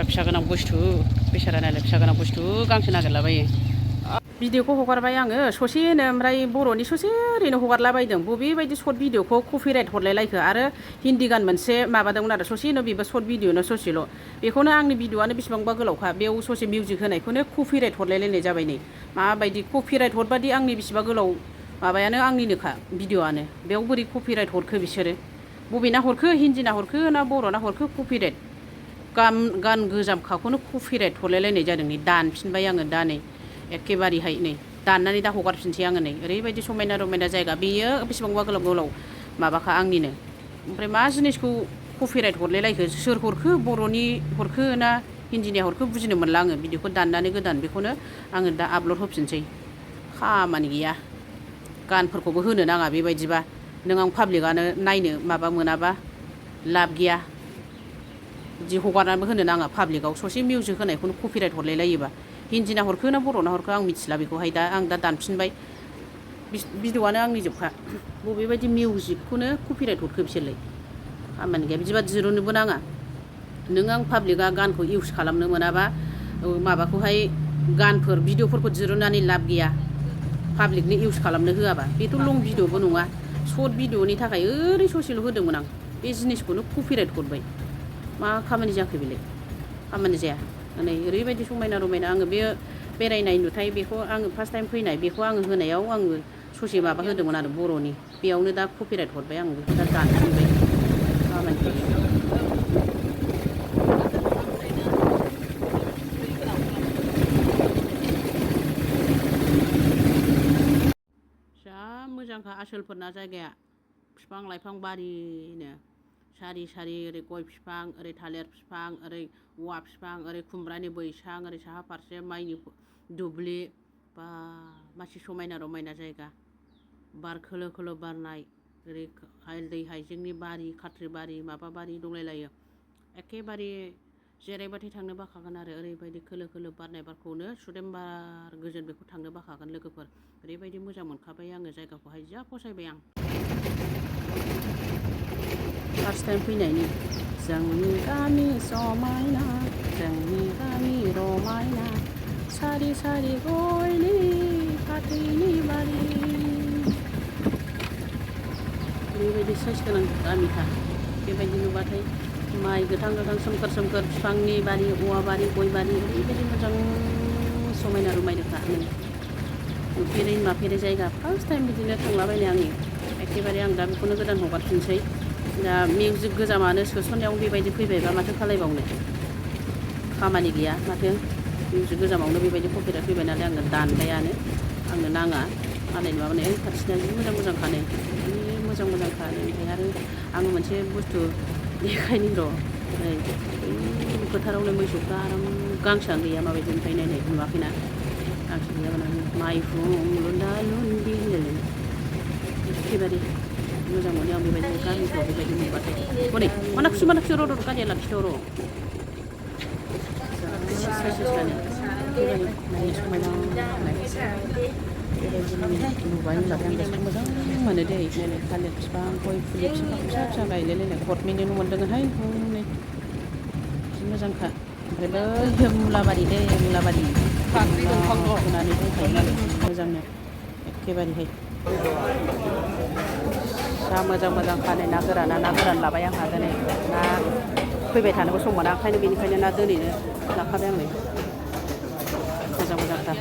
फिसा गोनां बुस्थु बेसारा नालाय फिसा गोनां बुस्थु गांसो नागिरलाबायो भिडिअखौ हगारबाय आङो ससेनो ओमफ्राय बर'नि ससे ओरैनो हगारलाबायदों बबेबायदि सर्ट भिडिअखौ कपिराइट हरलायलायखो आरो हिन्दी गान मोनसे माबादोंमोन आरो ससेनो बेबो सर्ट भिडिअनो ससेल' बेखौनो आंनि भिडिअआनो बेसेबांबा गोलावखा बेयाव ससे मिउजिक होनायखौनो कपिराइट हरलायलायनाय जाबाय नै माबायदि कपिराइट हरबादि आंनि बेसेबा गोलाव माबायानो आंनिनोखा भिडिअआनो बेयाव बोरै कपिराइट हरखो बिसोरो बबेना हरखो हिन्दीना हरखो ना बर'ना हरखो कपिराइट गान गोजामखाखौनो कपिराइट हरलायलायनाय जादों नै दानफिनबाय आङो दा नै एखेबारेहाय नै दाननानै दा हगारफिनसै आङो नै ओरैबायदि समायना रमायना जायगा बेयो बेसेबांबा गोलाव गोलाव माबाखा आंनिनो ओमफ्राय मा जिनिसखौ कपिराइट हरलायलायखो सोर हरखो बर'नि हरखो ना हिन्दीनिया हरखो बुजिनो मोनला आङो भिडिअखौ दाननानै गोदान बेखौनो आङो दा आपलड होफिनसै खामानि गैया गानफोरखौबो होनो नाङा बेबायदिबा नों आं पाब्लिकआनो नायनो माबा मोनाबा लाब गैया बिदि हगारनानैबो होनो नाङा पाब्लिकआव ससे मिउजिक होनायखौनो कपिराइट हरलायलायोबा हिन्दीना हरखो ना बर'ना हरखो आं मिथिला बेखौहाय दा आं दा दानफिनबाय भिडिअआनो आंनि जोबखा बबेबायदि मिउजिकखौनो कपिराइट हरखो बिसोरलाय खामानि गैया बिदिबा दिरुननोबो नाङा नों आं पाब्लिकआ गानखौ इउस खालामनो मोनाबा माबाखौहाय गानफोर भिडिअफोरखौ दिरुननानै लाब गैया पाब्लिकनो इउस खालामनो होआबा बेथ' लं भिडिअबो नङा सर्ट भिडिअनि थाखाय ओरै ससेल' होदोंमोन आं बे जिनिसखौनो कपिराइट हरबाय मा खामानि जाखो बेलाय खामानि जाया नै ओरैबायदि समायना रमायना आङो बे बेरायनाय नुथाय बेखौ आङो फार्स्ट टाइम फैनाय बेखौ आङो होनायाव आङो ससे माबा होदोंमोन आरो बर'नि बेयावनो दा कपिराइट हरबाय आं बेखौ दा दानफिनबाय खामानि गैया जा मोजांखा आसोलफोरना जायगाया बिफां लाइफां बारिनो सारि सारि ओरै गय बिफां ओरै थालिर बिफां ओरै औवा बिफां ओरै खुमब्रानि बैसां ओरै साहा फारसे माइनि दुब्लि बा मासे समायना रमायना जायगा बार खोलो खोलो बारनाय ओरै हालदै हाइजेंनि बारि खाथ्रि बारि माबा बारि दंलायलायो एखेबारे जिरायबाथाय थांनो बाखागोन आरो ओरैबायदि खोलो खोलो बारनाय बारखौनो सुदेम बार गोजोन बेखौ थांनो बाखागोन लोगोफोर ओरैबायदि मोजां मोनखाबाय आङो जायगाखौहाय जा फसायबाय आं फार्स्ट टाइम फैनायनि जोंनि गामि समायना जोंनि गामि रमायना सारि सारि गयनि फाथैनि बारि बेबायदि साइज गोनां गामिखा बेबायदि नुबाथाय माइ गोथां गोथां सोमखोर सोमखोर बिफांनि बारि औवा बारि गय बारि ओरैबायदि मोजां समायना रमायनाखा नुफेरै माफेरै जायगा फार्स्ट टाइम बिदिनो थांलाबायनाय आङो एखेबारे आं दा बेखौनो गोदान हगारफिनसै दा मिउजिक गोजामानो सोसननायाव बेबायदि फैबायबा माथो खालायबावनो खामानि गैया माथो मिउजिक गोजामावनो बेबायदि कपिराइट फैबाय नालाय आङो दानबायानो आंनो नाङा मालायनि माबानाय खाथिना जि मोजां मोजांखानो मोजां मोजांखा ओमफ्राय आरो आङो मोनसे बुस्थु देखायनि र' फोथारावनो मोसौफ्रा आराम गांसोआनो गैया माबायदि ओमफ्राय नायनाय नुवाखैना गांसो गैयाबानो माइहुं लुन्दा लुन्दि होनलायलायनो एखेबारे मोजां मोनो आं बेबायदि गामिफ्राव बेबायदि नुबाथाय हनै मानाखुसि र' गारिया लाखिथ' र' नायनो समायना बेबायदि नुबाय होनबाथाय आं गोसोखौ मोजां मोनो दे नायलाय थालिर बिफां गय फुलि बिफां फिसा फिसा गायलायलायनाय गभर्नमेन्टनि न' मोनदोंहाय हनै जि मोजांखा ओमफ्राय बै मुलाबारि दै मुलाबारि होनानै दंखायो नालाय मोजांनो एखेबारेहाय जा मोजां मोजां फानो ना गोरान लाबाय आंहा दिनै ना फैबाय थानोबो सम मोना ओंखायनो बेनिखायनो ना दोनैनो लाखाबाय आं नै मोजां मोजांथार